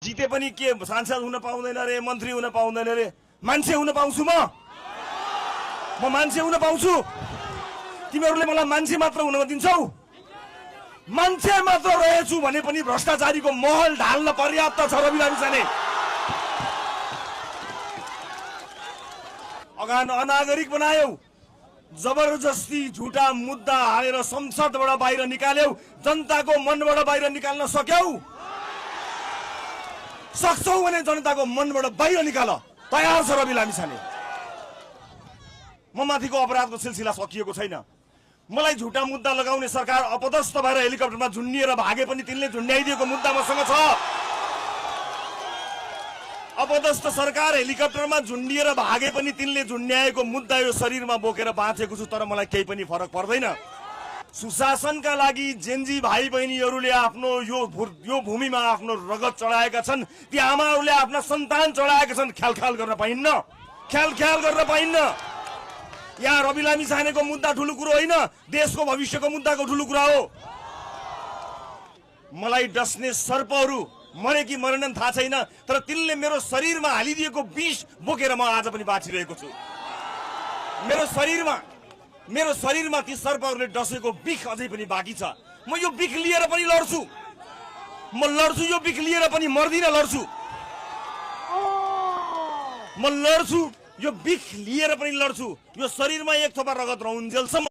जिते पनि के सांसद हुन पाउँदैन रे, मन्त्री हुन पाउँदैन रे। मान्छे हुन पाउँछु म मान्छे हुन पाउँछु। तिमीहरूले मलाई मान्छे मात्र हुन दिन्छौ? मान्छे मात्र रहेछु भने पनि भ्रष्टाचारीको महल ढाल्न पर्याप्त छ रवि लामिछाने। अनागरिक बनायौ, जबरजस्ती झुटा मुद्दा हालेर संसदबाट बाहिर निकाल्यौ, जनताको मनबाट बाहिर निकाल्न सक्यौ? सक्छौ भने जनताको मनबाट बाहिर निकाल, तयार छ रवि लामिछाने। म माथिको अपराधको सिलसिला सकिएको छैन। मलाई झुटा मुद्दा लगाउने सरकार अपदस्थ भएर हेलिकप्टरमा झुन्डिएर भागे पनि तिनले झुन्ड्याइदिएको मुद्दा मसँग छ। अपदस्थ सरकार हेलिकप्टरमा झुन्डिएर भागे पनि तिनले झुन्ड्याएको मुद्दा यो शरीरमा बोकेर बाँचेको छु, तर मलाई केही पनि फरक पर्दैन। सुशासनका लागि जेन्जी भाइ बहिनीहरूले आफ्नो यो भूमिमा आफ्नो रगत चढाएका छन्। ती आमाहरूले आफ्ना सन्तान चढाएका छन्। ख्याल गर्न पाइन्न, ख्याल गर्न पाइन्न। यहाँ रवि लामिछानेको मुद्दा ठुलो कुरो होइन, देशको भविष्यको मुद्दाको ठुलो कुरा हो। मलाई डस्ने सर्पहरू मरे कि मरेनन् थाहा छैन, तर तिनले मेरो शरीरमा हालिदिएको विष बोकेर म आज पनि बाँचिरहेको छु। मेरो शरीरमा ती सर्पहरूले डसेको बिख अझै पनि बाँकी छ। म यो बिख लिएर पनि लड्छु, यो बिख लिएर पनि मर्दिन, लड्छु, यो बिख लिएर पनि लड्छु। यो शरीरमा एक थोपा रगत रहउन्जेलसम्म